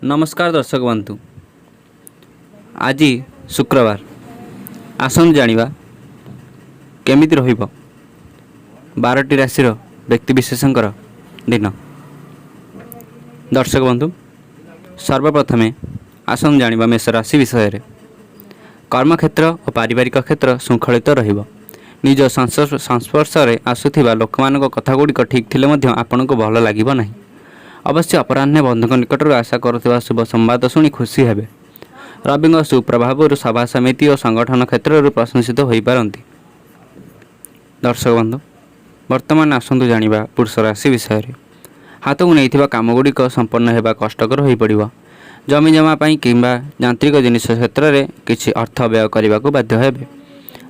ନମସ୍କାର ଦର୍ଶକ ବନ୍ଧୁ, ଆଜି ଶୁକ୍ରବାର। ଆସନ୍ତୁ ଜାଣିବା କେମିତି ରହିବ 12ଟି ରାଶିର ବ୍ୟକ୍ତିବିଶେଷଙ୍କର ଦିନ। ଦର୍ଶକ ବନ୍ଧୁ, ସର୍ବପ୍ରଥମେ ଆସନ୍ତୁ ଜାଣିବା ମେଷ ରାଶି ବିଷୟରେ। କର୍ମକ୍ଷେତ୍ର ଓ ପାରିବାରିକ କ୍ଷେତ୍ର ଶୃଙ୍ଖଳିତ ରହିବ। ନିଜ ସଂସ୍ପର୍ଶରେ ଆସୁଥିବା ଲୋକମାନଙ୍କ କଥାଗୁଡ଼ିକ ଠିକ୍ ଥିଲେ ମଧ୍ୟ ଆପଣଙ୍କୁ ଭଲ ଲାଗିବ ନାହିଁ। ଅବଶ୍ୟ ଅପରାହ୍ନେ ବନ୍ଧୁଙ୍କ ନିକଟରୁ ଆଶା କରୁଥିବା ଶୁଭ ସମ୍ବାଦ ଶୁଣି ଖୁସି ହେବେ। ରବିଙ୍କ ସୁପ୍ରଭାବରୁ ସଭା ସମିତି ଓ ସଂଗଠନ କ୍ଷେତ୍ରରୁ ପ୍ରଶଂସିତ ହୋଇପାରନ୍ତି। ଦର୍ଶକ ବନ୍ଧୁ, ବର୍ତ୍ତମାନ ଆସନ୍ତୁ ଜାଣିବା ବୃଷ ରାଶି ବିଷୟରେ। ହାତକୁ ନେଇଥିବା କାମଗୁଡ଼ିକ ସମ୍ପନ୍ନ ହେବା କଷ୍ଟକର ହୋଇପଡ଼ିବ। ଜମିଜମା ପାଇଁ କିମ୍ବା ଯାନ୍ତ୍ରିକ ଜିନିଷ କ୍ଷେତ୍ରରେ କିଛି ଅର୍ଥ ବ୍ୟୟ କରିବାକୁ ବାଧ୍ୟ ହେବେ।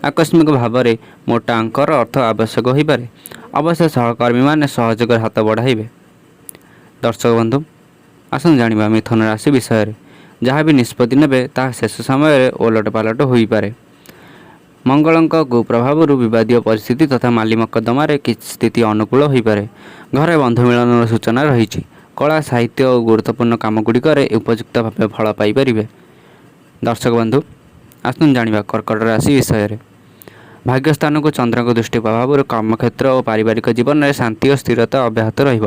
ଆକସ୍ମିକ ଭାବରେ ମୋଟା ଅଙ୍କର ଅର୍ଥ ଆବଶ୍ୟକ ହୋଇପାରେ। ଅବଶ୍ୟ ସହକର୍ମୀମାନେ ସହଯୋଗର ହାତ ବଢ଼ାଇବେ। ଦର୍ଶକ ବନ୍ଧୁ, ଆସନ୍ତୁ ଜାଣିବା ମିଥୁନ ରାଶି ବିଷୟରେ। ଯାହା ବି ନିଷ୍ପତ୍ତି ନେବେ, ତାହା ଶେଷ ସମୟରେ ଓଲଟ ପାଲଟ ହୋଇପାରେ। ମଙ୍ଗଳଙ୍କ କୁପ୍ରଭାବରୁ ବିବାଦୀୟ ପରିସ୍ଥିତି ତଥା ମାଲି ମକଦ୍ଦମାରେ କିଛି ସ୍ଥିତି ଅନୁକୂଳ ହୋଇପାରେ। ଘରେ ବନ୍ଧୁ ମିଳନର ସୂଚନା ରହିଛି। କଳା, ସାହିତ୍ୟ ଓ ଗୁରୁତ୍ୱପୂର୍ଣ୍ଣ କାମଗୁଡ଼ିକରେ ଉପଯୁକ୍ତ ଭାବେ ଫଳ ପାଇପାରିବେ। ଦର୍ଶକ ବନ୍ଧୁ, ଆସନ୍ତୁ ଜାଣିବା କର୍କଟ ରାଶି ବିଷୟରେ। ଭାଗ୍ୟସ୍ଥାନକୁ ଚନ୍ଦ୍ରଙ୍କ ଦୃଷ୍ଟି ପ୍ରଭାବରୁ କର୍ମକ୍ଷେତ୍ର ଓ ପାରିବାରିକ ଜୀବନରେ ଶାନ୍ତି ଓ ସ୍ଥିରତା ଅବ୍ୟାହତ ରହିବ।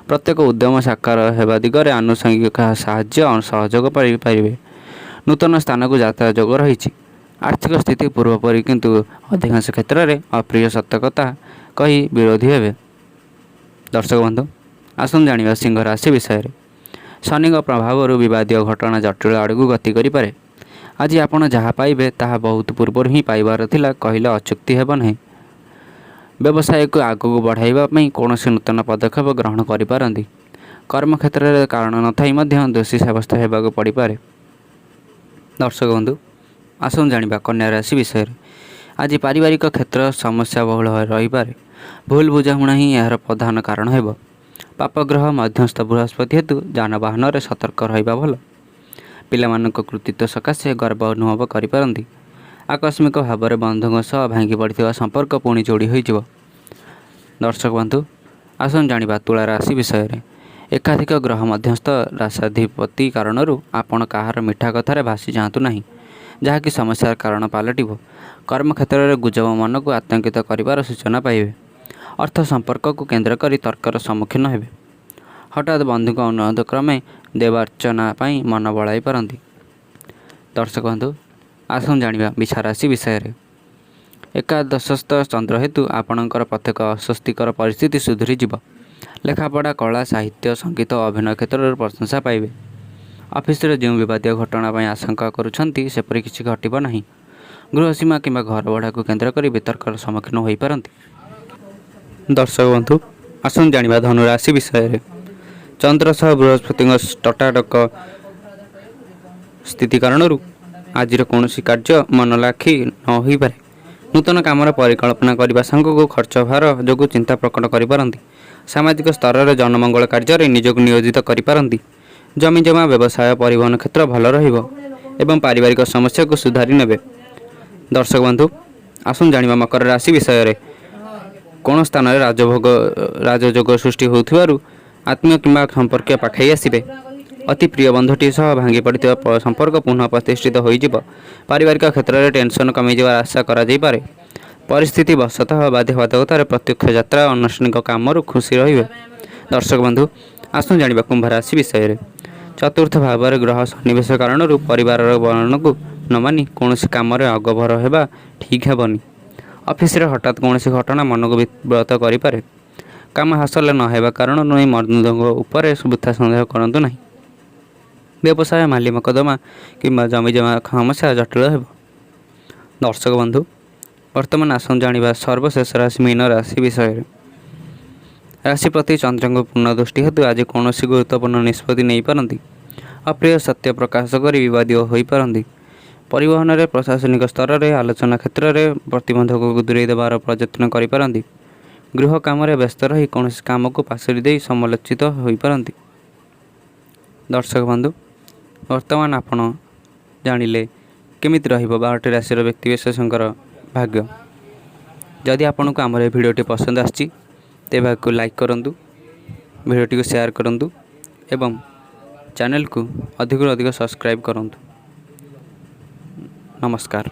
ପ୍ରତ୍ୟେକ ଉଦ୍ୟମ ସାକାର ହେବା ଦିଗରେ ଆନୁଷଙ୍ଗିକ ସାହାଯ୍ୟ ସହଯୋଗ ପାଇପାରିବେ। ନୂତନ ସ୍ଥାନକୁ ଯାତ୍ରା ଯୋଗ ରହିଛି। ଆର୍ଥିକ ସ୍ଥିତି ପୂର୍ବପରି, କିନ୍ତୁ ଅଧିକାଂଶ କ୍ଷେତ୍ରରେ ଅପ୍ରିୟ ସତକଥା କହି ବିରୋଧୀ ହେବେ। ଦର୍ଶକ ବନ୍ଧୁ, ଆସନ୍ତୁ ଜାଣିବା ସିଂହ ରାଶି ବିଷୟରେ। ଶନିଙ୍କ ପ୍ରଭାବରୁ ବିବାଦୀୟ ଘଟଣା ଜଟିଳ ଆଡ଼କୁ ଗତି କରିପାରେ। ଆଜି ଆପଣ ଯାହା ପାଇବେ, ତାହା ବହୁତ ପୂର୍ବରୁ ହିଁ ପାଇବାର ଥିଲା କହିଲେ ଅତ୍ୟୁକ୍ତି ହେବ ନାହିଁ। ବ୍ୟବସାୟକୁ ଆଗକୁ ବଢ଼ାଇବା ପାଇଁ କୌଣସି ନୂତନ ପଦକ୍ଷେପ ଗ୍ରହଣ କରିପାରନ୍ତି। କର୍ମକ୍ଷେତ୍ରରେ କାରଣ ନଥାଇ ମଧ୍ୟ ଦୋଷୀ ସାବ୍ୟସ୍ତ ହେବାକୁ ପଡ଼ିପାରେ। ଦର୍ଶକ ବନ୍ଧୁ, ଆସନ୍ତୁ ଜାଣିବା କନ୍ୟା ରାଶି ବିଷୟରେ। ଆଜି ପାରିବାରିକ କ୍ଷେତ୍ର ସମସ୍ୟା ବହୁଳ ରହିପାରେ। ଭୁଲ ବୁଝାମଣା ହିଁ ଏହାର ପ୍ରଧାନ କାରଣ ହେବ। ପାପଗ୍ରହ ମଧ୍ୟସ୍ଥ ବୃହସ୍ପତି ହେତୁ ଯାନବାହନରେ ସତର୍କ ରହିବା ଭଲ। ପିଲାମାନଙ୍କ କୃତିତ୍ୱ ସକାଶେ ଗର୍ବ ଅନୁଭବ କରିପାରନ୍ତି। ଆକସ୍ମିକ ଭାବରେ ବନ୍ଧୁଙ୍କ ସହ ଭାଙ୍ଗି ପଡ଼ିଥିବା ସମ୍ପର୍କ ପୁଣି ଯୋଡ଼ି ହୋଇଯିବ। ଦର୍ଶକ ବନ୍ଧୁ, ଆସନ୍ତୁ ଜାଣିବା ତୁଳା ରାଶି ବିଷୟରେ। ଏକାଧିକ ଗ୍ରହ ମଧ୍ୟସ୍ଥ ରାଶାଧିପତି କାରଣରୁ ଆପଣ କାହାର ମିଠା କଥାରେ ଭାସି ଯାଆନ୍ତୁ ନାହିଁ, ଯାହାକି ସମସ୍ୟାର କାରଣ ପାଲଟିବ। କର୍ମକ୍ଷେତ୍ରରେ ଗୁଜବ ମନକୁ ଆତଙ୍କିତ କରିବାର ସୂଚନା ପାଇବେ। ଅର୍ଥ ସମ୍ପର୍କକୁ କେନ୍ଦ୍ର କରି ତର୍କର ସମ୍ମୁଖୀନ ହେବେ। ହଠାତ୍ ବନ୍ଧୁଙ୍କ ଅନୁରୋଧ କ୍ରମେ ଦେବାର୍ଚ୍ଚନା ପାଇଁ ମନ ବଳାଇ ପାରନ୍ତି। ଦର୍ଶକ ବନ୍ଧୁ, ଆସନ୍ତୁ ଜାଣିବା ବିଛା ରାଶି ବିଷୟରେ। ଏକାଦଶସ୍ଥ ଚନ୍ଦ୍ର ହେତୁ ଆପଣଙ୍କର ପ୍ରତ୍ୟେକ ଅସ୍ୱସ୍ତିକର ପରିସ୍ଥିତି ସୁଧୁରିଯିବ। ଲେଖାପଢ଼ା, କଳା, ସାହିତ୍ୟ, ସଙ୍ଗୀତ ଓ ଅଭିନୟ କ୍ଷେତ୍ରରେ ପ୍ରଶଂସା ପାଇବେ। ଅଫିସରେ ଯେଉଁ ବିବାଦୀୟ ଘଟଣା ପାଇଁ ଆଶଙ୍କା କରୁଛନ୍ତି, ସେପରି କିଛି ଘଟିବ ନାହିଁ। ଗୃହ ସୀମା କିମ୍ବା ଘର ଭଡ଼ାକୁ କେନ୍ଦ୍ର କରି ବିତର୍କର ସମ୍ମୁଖୀନ ହୋଇପାରନ୍ତି। ଦର୍ଶକ ବନ୍ଧୁ, ଆସନ୍ତୁ ଜାଣିବା ଧନୁ ରାଶି ବିଷୟରେ। ଚନ୍ଦ୍ର ସହ ବୃହସ୍ପତିଙ୍କ ଟଟାଟକ ସ୍ଥିତି କାରଣରୁ ଆଜିର କୌଣସି କାର୍ଯ୍ୟ ମନ ଲାଖି ନ ହୋଇପାରେ। ନୂତନ କାମର ପରିକଳ୍ପନା କରିବା ସାଙ୍ଗକୁ ଖର୍ଚ୍ଚ ଭାର ଯୋଗୁଁ ଚିନ୍ତା ପ୍ରକଟ କରିପାରନ୍ତି। ସାମାଜିକ ସ୍ତରରେ ଜନମଙ୍ଗଳ କାର୍ଯ୍ୟରେ ନିଜକୁ ନିୟୋଜିତ କରିପାରନ୍ତି। ଜମିଜମା, ବ୍ୟବସାୟ, ପରିବହନ କ୍ଷେତ୍ର ଭଲ ରହିବ ଏବଂ ପାରିବାରିକ ସମସ୍ୟାକୁ ସୁଧାରି ନେବେ। ଦର୍ଶକ ବନ୍ଧୁ, ଆସନ୍ତୁ ଜାଣିବା ମକର ରାଶି ବିଷୟରେ। କୋଣ ସ୍ଥାନରେ ରାଜଭୋଗ ରାଜଯୋଗ ସୃଷ୍ଟି ହେଉଥିବାରୁ ଆତ୍ମୀୟ କିମ୍ବା ସମ୍ପର୍କୀୟ ପାଖେଇ ଆସିବେ। ଅତି ପ୍ରିୟ ବନ୍ଧୁଟି ସହ ଭାଙ୍ଗି ପଡ଼ିଥିବା ସମ୍ପର୍କ ପୁନଃ ପ୍ରତିଷ୍ଠିତ ହୋଇଯିବ। ପାରିବାରିକ କ୍ଷେତ୍ରରେ ଟେନସନ୍ କମିଯିବାର ଆଶା କରାଯାଇପାରେ। ପରିସ୍ଥିତି ବଶତଃ ବାଧ୍ୟବାଧକତାରେ ପ୍ରତ୍ୟକ୍ଷ ଯାତ୍ରା, ଆନୁଷ୍ଠାନିକ କାମରୁ ଖୁସି ରହିବେ। ଦର୍ଶକ ବନ୍ଧୁ, ଆସନ୍ତୁ ଜାଣିବା କୁମ୍ଭ ରାଶି ବିଷୟରେ। ଚତୁର୍ଥ ଭାବରେ ଗ୍ରହ ସନ୍ନିବେଶ କାରଣରୁ ପରିବାରର ବରଣକୁ ନ ମାନି କୌଣସି କାମରେ ଅଗଭର ହେବା ଠିକ୍ ହେବନି। ଅଫିସରେ ହଠାତ୍ କୌଣସି ଘଟଣା ମନକୁ ବିବ୍ରତ କରିପାରେ। କାମ ହାସଲ ନ ହେବା କାରଣରୁ ଏହି ବନ୍ଧୁଙ୍କ ଉପରେ ବୃଥା ସନ୍ଦେହ କରନ୍ତୁ ନାହିଁ। ବ୍ୟବସାୟ, ମାଲି ମକଦ୍ଦମା କିମ୍ବା ଜମିଜମା ସମସ୍ୟା ଜଟିଳ ହେବ। ଦର୍ଶକ ବନ୍ଧୁ, ବର୍ତ୍ତମାନ ଆସନ୍ତୁ ଜାଣିବା ସର୍ବଶେଷ ରାଶି ମୀନ ରାଶି ବିଷୟରେ। ରାଶି ପ୍ରତି ଚନ୍ଦ୍ରଙ୍କ ପୂର୍ଣ୍ଣ ଦୃଷ୍ଟି ହେତୁ ଆଜି କୌଣସି ଗୁରୁତ୍ୱପୂର୍ଣ୍ଣ ନିଷ୍ପତ୍ତି ନେଇପାରନ୍ତି। ଅପ୍ରିୟ ସତ୍ୟ ପ୍ରକାଶ କରି ବିବାଦୀୟ ହୋଇପାରନ୍ତି। ପରିବହନରେ, ପ୍ରଶାସନିକ ସ୍ତରରେ ଆଲୋଚନା କ୍ଷେତ୍ରରେ ପ୍ରତିବନ୍ଧକକୁ ଦୂରେଇ ଦେବାର ପ୍ରୟତ୍ନ କରିପାରନ୍ତି। ଗୃହ କାମରେ ବ୍ୟସ୍ତ ରହି କୌଣସି କାମକୁ ପାଶୋରି ଦେଇ ସମାଲୋଚିତ ହୋଇପାରନ୍ତି। ଦର୍ଶକ ବନ୍ଧୁ, ବର୍ତ୍ତମାନ ଆପଣ ଜାଣିଲେ କେମିତି ରହିବ 12ଟି ରାଶିର ବ୍ୟକ୍ତିବିଶେଷଙ୍କର ଭାଗ୍ୟ। ଯଦି ଆପଣଙ୍କୁ ଆମର ଏ ଭିଡ଼ିଓଟି ପସନ୍ଦ ଆସିଛି, ତେବେ ଏହାକୁ ଲାଇକ୍ କରନ୍ତୁ, ଭିଡ଼ିଓଟିକୁ ସେୟାର କରନ୍ତୁ ଏବଂ ଚ୍ୟାନେଲକୁ ଅଧିକରୁ ଅଧିକ ସବସ୍କ୍ରାଇବ୍ କରନ୍ତୁ। ନମସ୍କାର।